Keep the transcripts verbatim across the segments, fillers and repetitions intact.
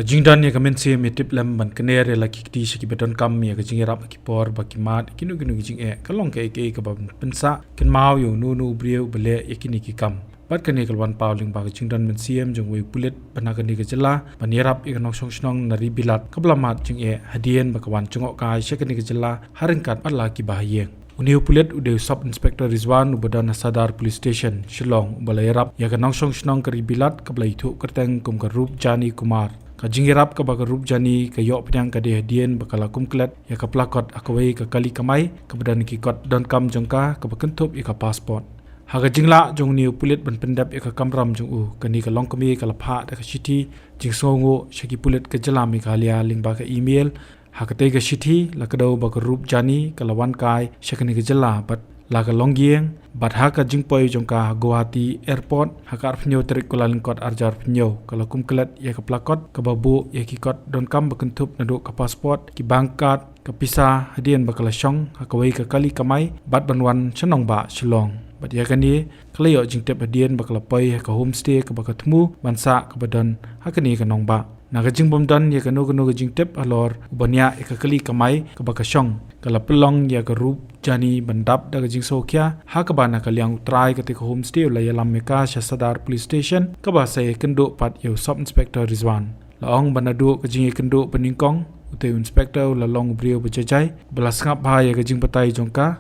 Ka jingdon ïa ka mynsiem ïa tip lem ban kner ïa la ki kti sha kiba donkam ïa ka jingïarap ha ki por ba ki mad ïa kino kino ki jingeh ka long kaei kaei kaba pynsah kynmaw ïa uno uno u briew uba leh ïa kine ki kam. Bad kane ka la wan paw lyngba ka jingdon mynsiem jong uwei u pulit ba na kane ka jylla ban ïarap ïa ka nongshong shnong na Ri Bilat kaba la mad jingeh hadien ba ka wan jngohkai sha kane ka jylla ha ryngkat bad la kiba ha ïing. Une u pulit u dei u Sub Inspector Rizwan uba don ha Sadar Police Station, Shillong, uba la ïarap ïa ka nongshong shnong ka Ri Bilat kaba la ithuh kyrteng kum ka Rupjani Kumar. Ka jingïarap kaba ka Rupjani ka ïoh pdiang ka dei hadien ba ka la kum klet ïa ka plakot ha kawei ka kali kamai kaba don ki kot donkam jong ka kaba kynthup ïa ka passport. Ha ka jinglah jong une u pulit ban pyndep ïa ka kamram jong u, kane ka longkmie ka la phah da ka shithi jingsngewnguh sha ki pulit ka jylla Meghalaya lyngba ka email. Ha katei ka shithi la kdew ba ka Rupjani ka la wan kai sha kane ka jylla bad la ka long ïing, bad ha ka jingpoi jong ka ha Guwahati Airport ha ka arphew hynñiew tarik Kyllalyngkot arhajar arphew hynñiew ka la kum klet ïa ka plakot kaba buh ïa ki kot donkam ba kynthup naduh ka passport, ki bank card, ka pisa hadien ba ka la shong ha kawei ka kali kamai bad ban wan sha nongbah Shillong. Bad ïa kane ka la ïoh jingtip hadien ba ka la poi ha ka homestay kaba ka thmu ban sah kaba don ha kane ka nongbah. Na ka jingbym don ïa kano kano ka jingtip halor u bniah ïa ka kali kamai kaba ka shong, ka la pynlong ïa ka Rupjani ban dap da ka jingsngewkhia, ha kaba na ka liang u trai katei ka homestay u la ïalam ïa ka sha Sadar Police Station kaba sa ïakynduh pat ïa u Sub Inspector Rizwan. La ong ba naduh ka jingïakynduh banyngkong, utei u inspector u la long u briew ba jajai ba la sngap bha ïa ka jingbatai jong ka.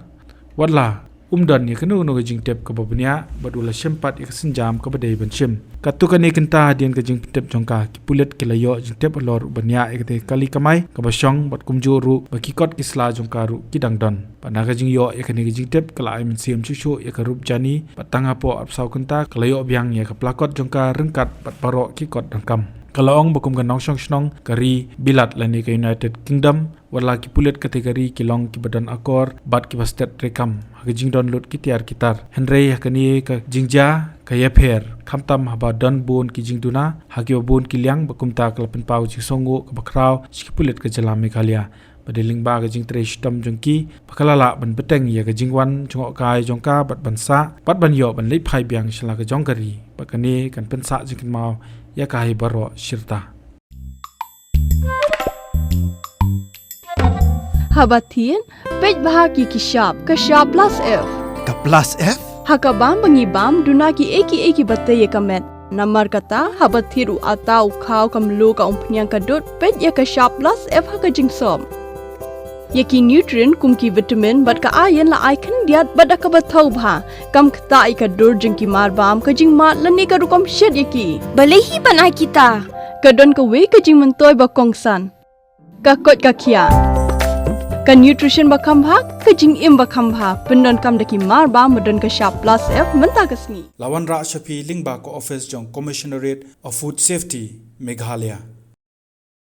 Wat la um don ïa kano kano ka jingtip kaba bniah bad u la shim pat ïa ka sienjam kaba dei ban shim. Katto katne kynta hadien ka jingpyntip jong ka, ki pulit ki la ïoh jingtip halor u bniah ïa katei ka kali kamai kaba shong bad kumjuh ruh ba ki kot ki sla jong ka ruh ki dang don. Bad na ka jingïoh ïa kane ka jingtip ka la ai mynsiem shuh shuh ïa ka Rupjani bad tang hapoh arphew saw kynta ka la ïoh biang ïa ka plakot jong ka ryngkat bad baroh ki kot donkam. Ka la ong ba kum ka nongshong shnong ka Ri Bilat lane ka United Kingdom, wat la ki pulit katei ka ri ki long kiba don akor bad kiba stet treikam ha ka jingdon lut ki tiar ki tar. Hynrei ha kane ka jingjia ka ïapher, khamtam haba don bun ki jingduna ha kiba bun ki liang, ba kumta ka la pynpaw jingsngewnguh kaba khraw sha ki pulit ka jylla Meghalaya. Ba dei lyngba ka jingtrei shitom jong ki ba ka la lah ban bteng ïa ka jingwan jngohkai jong ka bad ban sah bad ban ïoh ban leit phai biang sha la ka jong ka ri. Bad kane kan pynsah jingkynmaw ïa ka ha baroh shirta. Haba thied, peit bha ki ki shap, ka shap plus F. Ka plus F? Ha ka bam ba ngi bam, duna ki ei ki ei kiba tei ïa ka met. Namar kata, haba thied u atta, u khaw, ka mluh, ka umphniang, ka dud, peit ïa ka shap plus F ha ka jingsop. Ïa ki nutrient kum ki vitamin bad ka iron la ai khyndiat bad da kaba thaw bha. Kam ktah ïa ka dur jong ki mar bam, ka jingmad lane ka rukom shet ïa ki. Balei hi ban ai kita? Ka don kawei ka jingmyntoi ba kongsan. Ka koit ka khiah. Ka nutrition ba kham bha, ka jingim ba kham bha. Pyndonkam da ki mar bam ba don ka shap plus F mynta ka sngi. La wanrah sha phi lyngba ka office jong Commissionerate of Food Safety, Meghalaya.